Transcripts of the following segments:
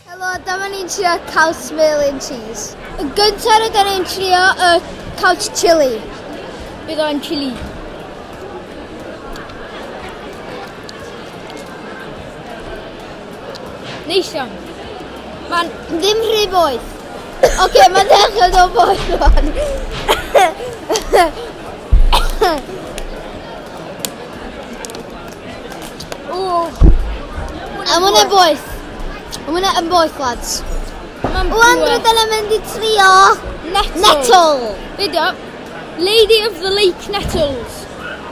Helo, dyma ni'n trio caws Merlin cheese. Y gyntaf rydyn ni'n trio y caws chili. Bydd o'n chili. Neis iawn. Mae'n... Ddim rhy boeth. Oce, okay, mae'n dechrau dod boeth rwan. O! A mae hwnna'n boeth. Mae hwnna yn boeth, lads. Mae'n Wan rydyn ni'n mynd i trio Nettle. nettle. Be di o? Lady of the Lake Nettles.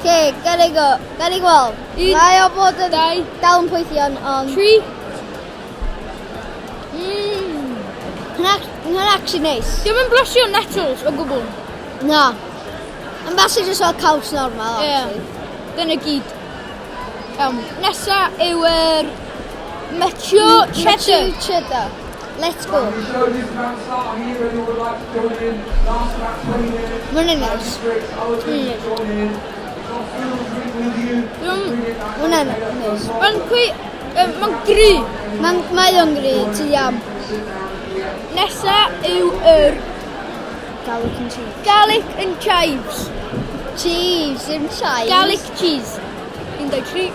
Ce, gad i go, gad i gweld. Un, Mae o bod yn dau, dal yn poethion, ond... Tri. Mmm. Hwna'n actually neis. Diolch yn blasio nettles o gwbl. Na. Yn basio jyst fel caws normal, Ie. actually. Dyna gyd. Iawn. Nesa yw yr mature cheddar. Mature cheddar. Let's go. Mae hwnna'n neis. Mae hwnna'n neis. Mae'n cwy... Mae'n gry. Mae'n mae o'n gry, ti iawn. Nesa yw yr Garlic and cheese. garlic and chives. Cheese, ddim chives. Garlic cheese. 1, 2, 3.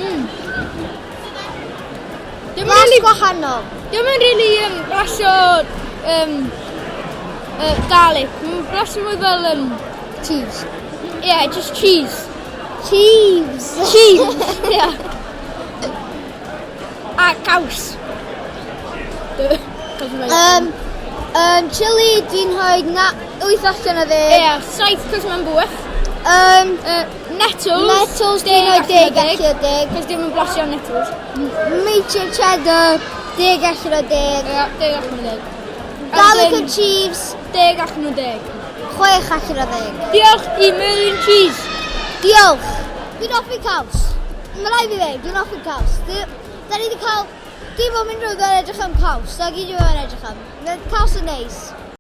Mm. Dim Blas really, gwahanol. dim yn really blasio garlic. Mae'n blasio mwy fel, Cheese. yeah, just cheese. Cheese. Cheese, yeah. A caws. Chili, dwi'n rhoi na, 8 allan o 10. Ie, 7 cos mae'n bweth. Nettles. Nettles, dwi'n rhoi 10 allan o 10. Cos dim yn blasio nettles. Mature cheddar, 10 allan o 10. Ie, 10 allan o 10. Garlic and cheese, 10 allan o 10. 6 allan o 10. Diolch i Merlin Cheese. Diolch. Dwi'n hoffi caws. Mae rhaid fi ddweud, dwi'n hoffi caws. Da ni wedi cael... Dwi'n bod mynd rhywbeth yn edrych am caws. Da gyd dwi'n edrych am. Mae caws yn neis.